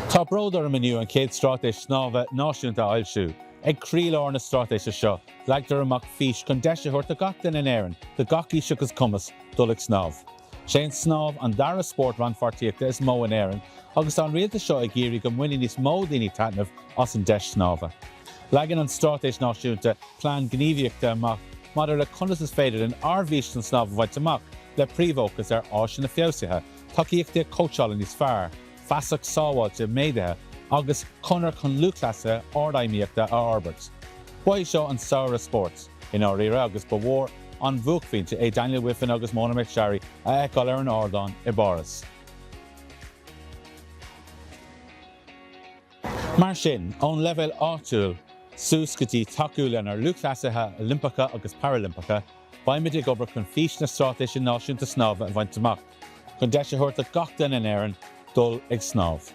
Tá bród orm inniu an chéad Straitéis Snámha Náisiúnta a fhoilsiú. Ag croílár na straitéise seo, leagtar amach fís chun deis a thabhairt do gach duine in Éirinn, de gach aois agus cumas, dul ag snámh. Sé an snámh an dara spórt rannpháirtíochta is mó in Éirinn agus tá an rialtas seo ag iarraidh go mbainfidh níos mó daoine taitneamh as an deis snámha. Leagann an Straitéis Náisiúnta plean gníomhaíochta amach maidir le conas is féidir linn ár bhfís don snámh a bhaint amach, le príomhfhócas ar áiseanna feabhsaithe, tacaíochtaí cóitseála níos fearr, feasacht sábháilte méadaithe agus conair chun lúthchleasaithe ardfheidhmíochta a fhorbairt. Ba é seo an samhradh spóirt, i ndáiríre, agus ba mhór an buaicphointe é Daniel Wiffen agus Mona McSharry a fheiceáil ar an ardán i bPáras. Mar sin, ón leibhéal áitiúil suas go dtí tacú lenár lúthchleasaithe Oilimpeacha agus Parailimpeacha, beimid ag obair chun fís na Straitéise Náisiúnta Snámha a bhaint amach, chun deis a thabhairt do gach duine in Éirinn dul ag snámh.